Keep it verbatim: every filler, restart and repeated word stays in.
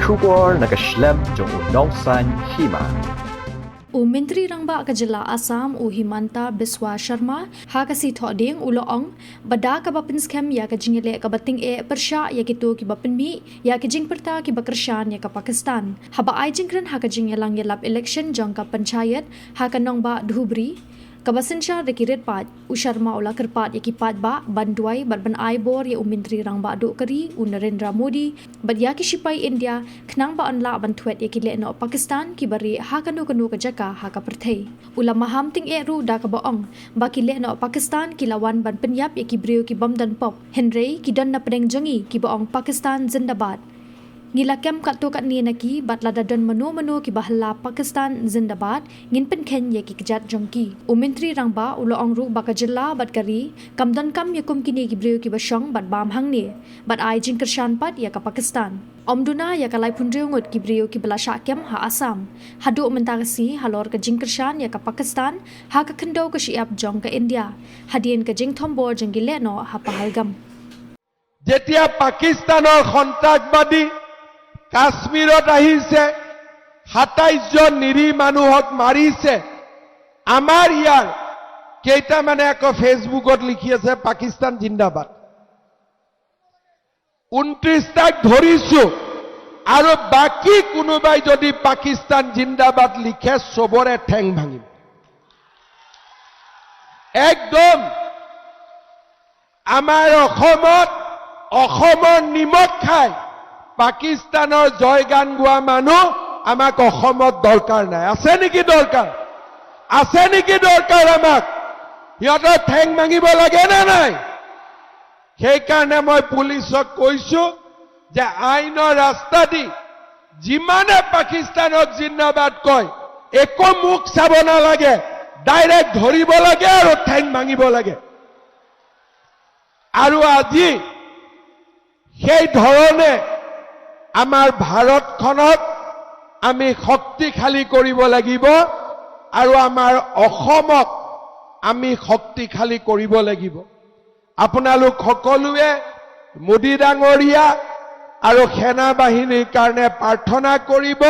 Khubor na ka shlem jong u Nongsaiñ Hima. U Myntri Rangbah ka Jylla Assam, u Himanta Biswa Sharma, ha ka Sngi Thohdieng u la ong ba da kaba pynskhem ïa ka jingïaleh kaba tyngeh pyrshah ïa kito kiba pynmih ïa ki jingpyrta kiba kyrshan ïa ka Pakistan. Haba ai jingkren ha ka jingïalang ïalap election jong ka Panchayat ha ka nongbah Dhubri, kaba synshar da ki rit paid, u Sharma u la kyrpad ïa ki paidbah ban duwai bad ban ai bor ïa u Myntri Rangbah Duh ka ri, u Narendra Modi, bad ïa ki shipai India, khnang ba yn lah ban thwet ïa ki lehnoh Pakistan kiba rieh ha kano kano ka jaka ha ka pyrthei. U la maham tyngeh ruh da kaba ong ba ki lehnoh Pakistan ki la wan ban pynïap ïa ki briew ki bym don pop, hynrei ki don na pdeng jong ngi kiba ong Pakistan Zindabad. Ngi la kem katto katne na ki, bad lada don mano mano kiba hla Pakistan Zindabad, ngin pynkheiñ ïa ki kjat jong ki. U Myntri Rangbah u la ong ruh ba ka jylla bad ka ri kam donkam ïa kum kine ki briew kiba shong bad bam hangne, bad ai jingkyrshan pat ïa ka Pakistan. Ym duna ïa ka laiphew hynriew ngut ki briew kiba la shah kem ha Assam, haduh mynta ka sngi halor ka jingkyrshan ïa ka Pakistan ha ka khyndew ka shyiap jong ka India, hadien ka jingthombor jong ki lehnoh ha Pahalgam. যেতিয়া পাকিস্তানৰ সন্ত্ৰাসবাদী কাশ্মীৰত আহিছে, সাতাইশ জন নিৰীহ মানুহক মাৰিছে, আমাৰ ইয়াৰ কেইটামানে আকৌ Facebookত লিখি আছে, "পাকিস্তান জিন্দাবাদ।" ঊনত্ৰিশটাক ধৰিছো, আৰু বাকী কোনোবাই যদি "পাকিস্তান জিন্দাবাদ" লিখে, চবৰে ঠেং ভাঙিম। একদম আমাৰ অসমত, অসমৰ নিমখ খাই পাকিস্তানৰ জয়গান গোৱা মানুহ আমাক অসমত দৰকাৰ নাই। আছে নেকি দৰকাৰ? আছে নেকি দৰকাৰ আমাক? সিহঁতৰ ঠেং ভাঙিব লাগে নে নাই? সেইকাৰণে মই পুলিচক কৈছো যে আইনৰ ৰাস্তা দি যিমানে পাকিস্তানক জিন্দাবাদ কয়, একো মুখ চাব নালাগে, ডাইৰেক্ট ধৰিব লাগে আৰু ঠেং ভাঙিব লাগে। আৰু আজি সেই ধৰণে আমাৰ ভাৰতখনক আমি শক্তিশালী কৰিব লাগিব আৰু আমাৰ অসমক আমি শক্তিশালী কৰিব লাগিব। আপোনালোক সকলোৱে মোদী ডাঙৰীয়া আৰু সেনাবাহিনীৰ কাৰণে প্ৰাৰ্থনা কৰিব।